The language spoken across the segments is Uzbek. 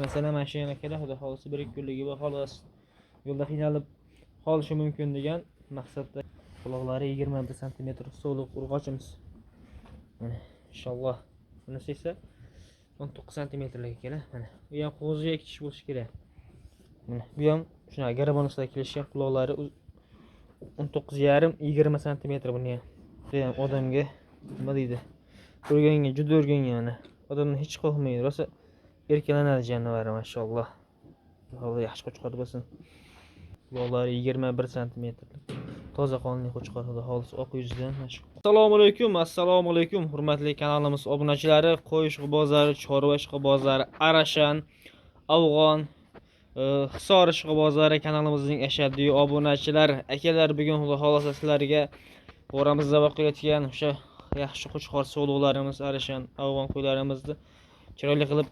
Masalan, mana shu akalar, xudo xohlasa 1-2 kunligi bor xolos, yo'lda qiynalib qolishi mumkin degan maqsadda. Quloqlari 21 santimetr, so'liq urg'ochimiz. Mana inshaalloh. Bunisi esa 19 santimetrlik akalar. Mana bu ham qo'ziga 2 tish bo'lishi kerak. Mana bu ham shunaqa garabonuslar kelishgan, quloqlari 19,5 20 santimetr buni ham. Bu ham odamga nima deydi? O'rgangan, juda o'rgangan mana. Odamdan hech qo'rqmaydi, rosa erkalanadi jonivari, mashalloh. Alloh yaxshi qo'chqor bo'lsin. Quloqlari 21 santimetr. Toza qonli qo'chqor, xudo xohlasa oq yuzidan mana shu. Assalomu alaykum, assalomu alaykum, hurmatli kanalimiz obunachilari, qo'y ishqibozlari, chorva ishqibozlari, Arashan, Afg'on, Hisor ishqibozlari kanalimizning ashaddiy obunachilari. Akalar, bugun xudo xohlasa sizlarga qo'ramizda boqilayotgan o'sha yaxshi qo'chqor sog'liqlarimiz, Arashan, Afg'on qo'ylarimizni chiroyli qilib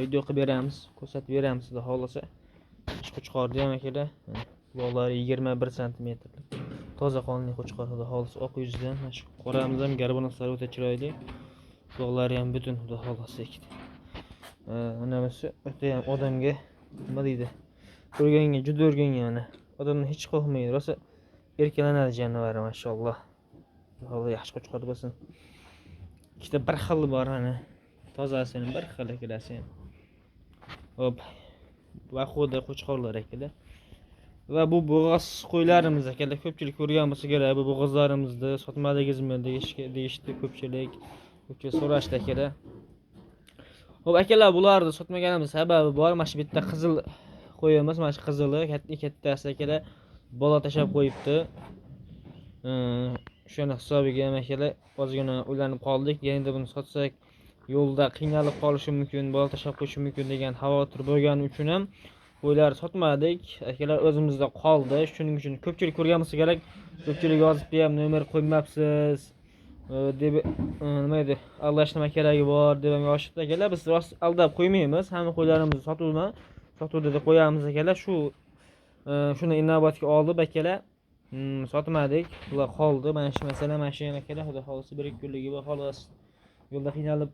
video qilib beramiz, ko'rsatib beramiz xudo xohlasa. Shu qo'chqorni ham akalar, quloqlari 21 santimetr. Toza qonli qo'chqor, xudo xohlasa oq yuzidan. Mana shu qoramiz ham garbonoslari o'ta chiroyli. Quloqlari ham butun, xudo xohlasa ikkita. Unamisi o'ta ham odamga nima deydi? O'rgangan, juda o'rgangan mana. Odamdan hech qo'rqmaydi, rosa erkalanadi jonivari, mashalloh. Alloh yaxshi qo'chqor bo'lsin. Ikkita bir xil bor mana. Tozasini bir xil ikkalasi ham. Hop. Vaxuda qo'chqorlar akalar. Va bu bo'g'oz qo'ylarimiz akalar, ko'pchilik ko'rgan bo'lsa kerak, bu bo'g'ozlarimizni sotmadingizmi deyishdi ko'pchilik. Ko'pchilik so'rashdi akalar. Xo'p akalar, bularni sotmaganimiz sababi bor. Mana shu bitta qizil qo'yimiz, mana shu qizili katta kattasi akalar bola tashlab qo'yibdi. O'shani hisobiga ham akalar ozgina o'ylanib qoldik. Endi buni sotsak yo'lda qiynalib qolishi mumkin, bola tashlab qo'yishi mumkin degan xavotir bo'lgani uchun ham qo'ylarni sotmadik. Akalar, o'zimizda qoldi. Shuning uchun ko'pchilik ko'rgan bo'lsa kerak. Ko'pchilik yozibdi ham, nomer qo'ymabsiz deb, nima edi, aldash nima keragi bor deb ham yozishibdi akalar. Biz rost aldab qo'ymaymiz. Hamma qo'ylarimizni sotuvni sotuvda deb qo'yamiz akalar. Shu shuni inobatga olib akalar, sotmadik. Bular qoldi. Mana shu masalan, mana shu ham akalar, xudo xohlasa 1-2 kunligi bor xolos, yo'lda qiynalib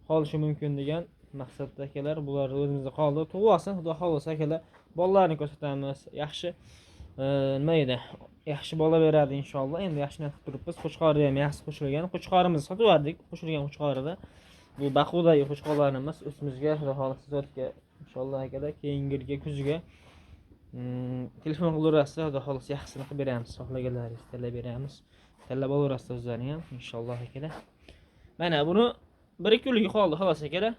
qolishi mumkin degan maqsadda akalar, bular o'zimizda qoldi. Tug'ib olsin, xudo xohlasa akalar, bolalarini ko'rsatamiz. Yaxshi, nima edi? Yaxshi bola beradi inshaalloh. Endi yaxshi niyat qilib turibmiz. Qo'chqorni ham yaxshi qo'shilgan. Qo'chqorimizni sotib yubordik, qo'shilgan qo'chqorida. Bu Baqudagi qo'chqorlarimiz o'zimizga xudo xohlasa zotga inshaalloh akalar, keyingi yilga kuzga telefon qilaverasizlar, xudo xohlasa yaxshisini qilib beramiz. Xohlaganlaringizni tanlab beramiz. Tanlab olaverasizlar o'zlaring ham inshaalloh akalar. Mana buni 1-2 kunligi qoldi xolos akalar.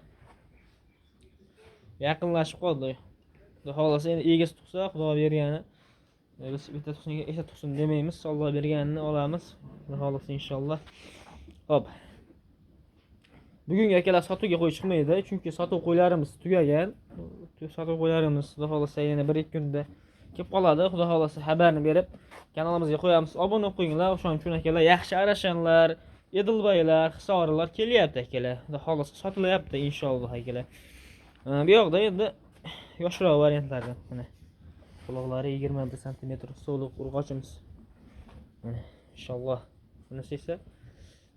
Yaqinlashib qoldi. Xudo xohlasa endi egasi tug'sa, Xudo bergani. Biz bitta tug'sin, ikkita tug'sin demaymiz. Alloh berganini olamiz. Xudo xohlasa inshaalloh. Xo'p. Bugungi akalar sotuvga qo'y chiqmaydi, chunki sotuv qo'ylarimiz tugagan. Sotuv qo'ylarimiz xudo xohlasa yana 1-2 kunda kelib qoladi. Xudo xohlasa xabarni berib kanalimizga qo'yamiz. Obuna bo'lib qo'yinglar. O'shaning uchun akalar, yaxshi arashanlar, Edilbaylar, Hisorlar kelyapti akalar. Xudo xohlasa sotilyapti inshaalloh akalar. Bu yoqda endi yoshroq variantlardan mana. Quloqlari 21 santimetr, so'liq urg'ochimiz. Mana inshaalloh. Bunisi esa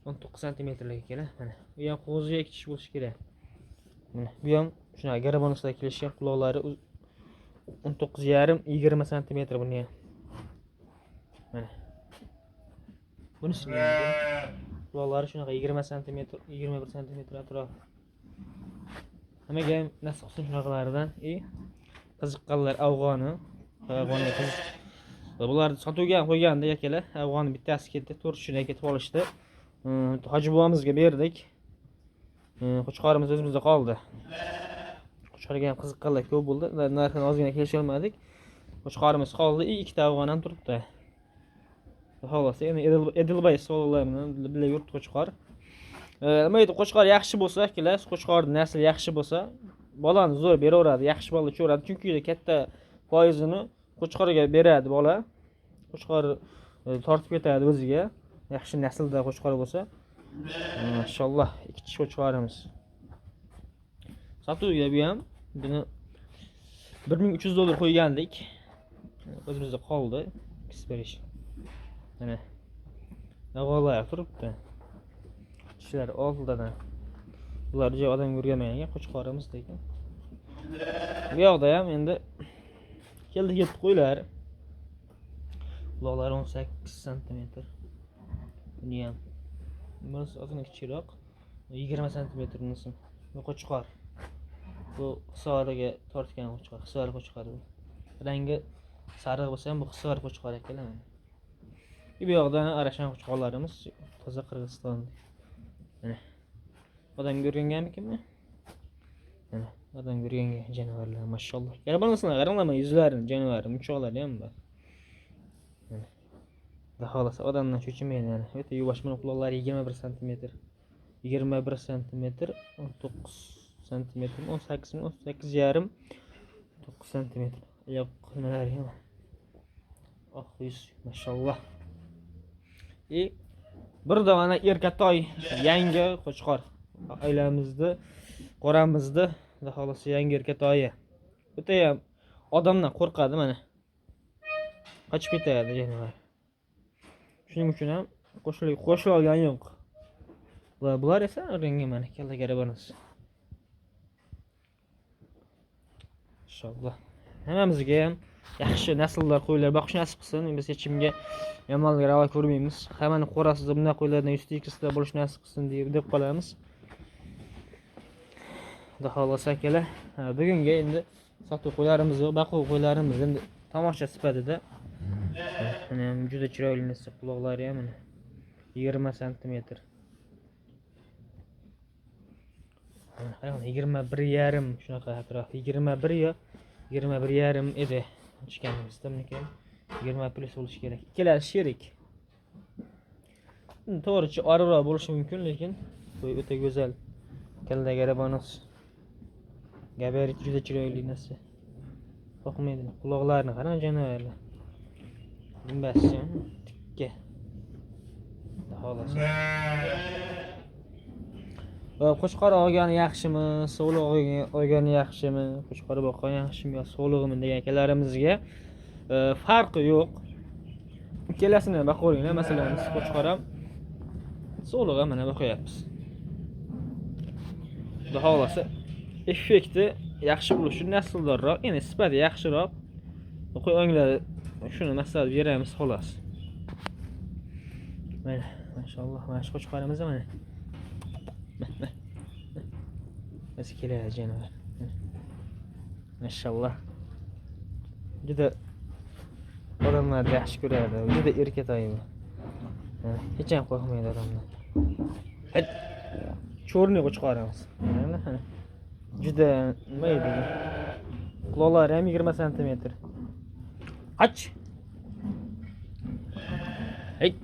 19 santimetrlik akalar. Mana bu ham qo'ziga 2 tish bo'lishi kerak. Mana bu ham shunaqa garabonuslar kelishgan, quloqlari 19,5 20 santimetr buni ham. Mana. Bunisi quloqlari shunaqa 20 santimetr, 21 santimetr atrof. Nimaga ham nasib qilsin shunaqalaridan. И qiziqqanlar afg'oni, afg'onga qiziq. Bularni sotuvga ham qo'ygandi akalar. Afg'onni bittasi ketdi, 4 shuni ketib olishdi. Hoji bobomizga berdik. Qo'chqorimiz o'zimizda qoldi. Qo'chqorga ham qiziqqanlar ko'p bo'ldi. Narxini ozgina kelisha olmadik. Qo'chqorimiz qoldi, и ikkita afg'on ham turibdi. Xolos, endi Edilbay savollar bilan birga yuribdi qo'chqor. Nima edi, qo'chqor yaxshi bo'lsa, akalar, qo'chqorning nasli yaxshi bo'lsa, bolani zo'r beraveradi, yaxshi bola tushaveradi. Chunki katta foizini qo'chqorga beradi bola. Qo'chqor tortib ketadi o'ziga. Yaxshi naslda qo'chqor bo'lsa. Mashalloh, ikki tish qo'chqorimiz. Sotuvga bu ham, buni 1300 dollar qo'ygandik. O'zimizda qoldi. Berish. Mana. Afg'onlar turibdi. Tishlari oltidan. Bular joy odamga o'rganmagan qo'chqorimiz lekin. Bu yoqda ham endi keldi ketdi qo'ylar. Quloqlari 18 santimetr. Buni ham bunisi ozgina kichikroq, 20 santimetr bunisi. Bu qo'chqor. Bu Hisoriga tortgan qo'chqor, Hisor qo'chqori bu. Rangi sariq bo'lsa ham bu Hisor qo'chqori ekan mana. Bu yoqda Arashan qo'chqorlarimiz toza Qirg'iziston. Mana. Odam ko'rganmikinmi? Mana odam ko'rganga jonivorlar, mashalloh. Qarab olasizlar, qaranglar mana yuzlarini, jonivorni, munchoqlari ham bor. Mana. Xudo xohlasa odamdan cho'chimaydi mana. O'ta yuvosh, buni quloqlari 21 santimetr. 21 santimetr, 19 santimetr, 18, 18,5, 9 santimetr. Oyoq nimalari ham. Oq yuz, mashalloh. Bir dona erkatoy yangi qo'chqor. Oilamizni, qo'ramizni, Xudo xohlasa yangi erkatoyi. O'ta ham odamdan qo'rqadi mana. Qochib ketadi jonivor. Shuning uchun ham qo'shila olgani yo'q. Bular esa rangi mana kalla garabonasi. Inshaalloh. Hammamizga ham yaxshi nasllar qo'ylar boqish nasib qilsin. Biz hech kimga yomonlik ravo ko'rmaymiz. Hammani qo'rasida bunday qo'ylardan 100 ta 200 ta bo'lish nasib qilsin deb qolamiz. Xudo xohlasa akalar, bugungi endi sotuv qo'ylarimiz yo'q, baquv qo'ylarimiz endi tomosha sifatida. Mana ham juda chiroyli narsa, quloqlari ham mana 20 santimetr. Mana qarang, 21,5 shunaqa atrof, 21 yo 21,5 edi chiqqanimizda, buniki 20 plus bo'lishi kerak. Ikkalasi sherik. To'g'richa oriqroq bo'lishi mumkin, lekin bu o'ta go'zal. Kalla garabonos. Gabarit juda chiroyli narsa. Qo'rqmaydi. Quloqlarini qarang jonivorlar. Dumbasi tikka. Xudo xohlasa. Va qo'chqor olgani yaxshimi, sovliq olgani yaxshimi, qo'chqor boqqan yaxshimi yo sovlig'imi degan akalarimizga farqi yo'q. Ikkalasini boqaveringlar. Masalan, biz qo'chqor ham sovliq ham mana boqyapmiz. Xudo xohlasa effekti yaxshi bo'lishi, nasldorroq, ya'ni sifati yaxshiroq. Qo'y o'nglar, shuni maslahat beramiz xolos. Mana, mashalloh, mana shu qo'chqorimiz mana. Biz keladi jonivor. Mashalloh. Juda odamlarni yaxshi ko'radi, juda erkatoy bu. Hech ham qo'rqmaydi odamdan. Cho'rni qo'chqorimiz. Mana. Juda nima edi? Quloqlari ham 20 santimetr. Ach. Ayt.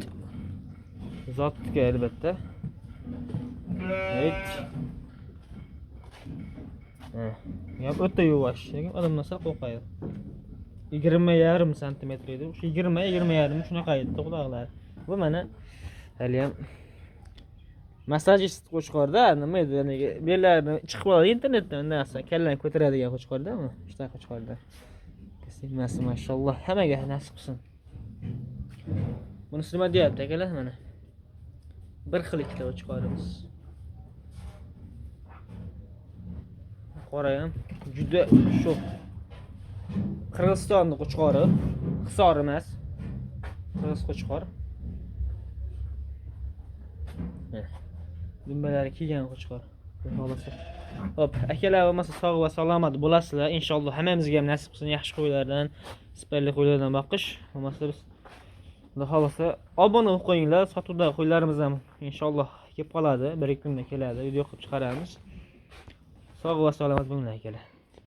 Zotga albatta. Ayt. Ham o'ta yuvosh, lekin odamdan sal qo'rqadi. 20,5 santimetr edi. O'sha 20, 20,5 shunaqa edi quloqlari. Bu mana hali ham massajist qo'chqorda, nima edi, ya'ni bellarini chiqib qoladi internetdan, undan narsa kallani ko'taradigan qo'chqorda, shunaqa qo'chqorda. Emas, mashalloh, hammaga nasib qilsin. Bunisi nima deyapti akalar mana? Bir xil ikkita qo'chqorimiz. Qora ham juda shu Qirg'izistonning qo'chqori, Hisor emas. Qirg'iz qo'chqor. Dumbalari kiygan qo'chqor. Xudo. Hop, akalar bo'lmasa sog' va salomat bo'lasizlar. Inshaalloh hammamizga ham nasib qilsin yaxshi qo'ylardan, sifatli qo'ylardan boqish. Bo'lmasa biz Xudo xohlasa obuna bo'lib qo'yinglar. Sotuvda qo'ylarimiz ham inshaalloh kelib qoladi. 1-2 kunda keladi. Video qilib chiqaramiz. Sog' va salomat bo'linglar akalar.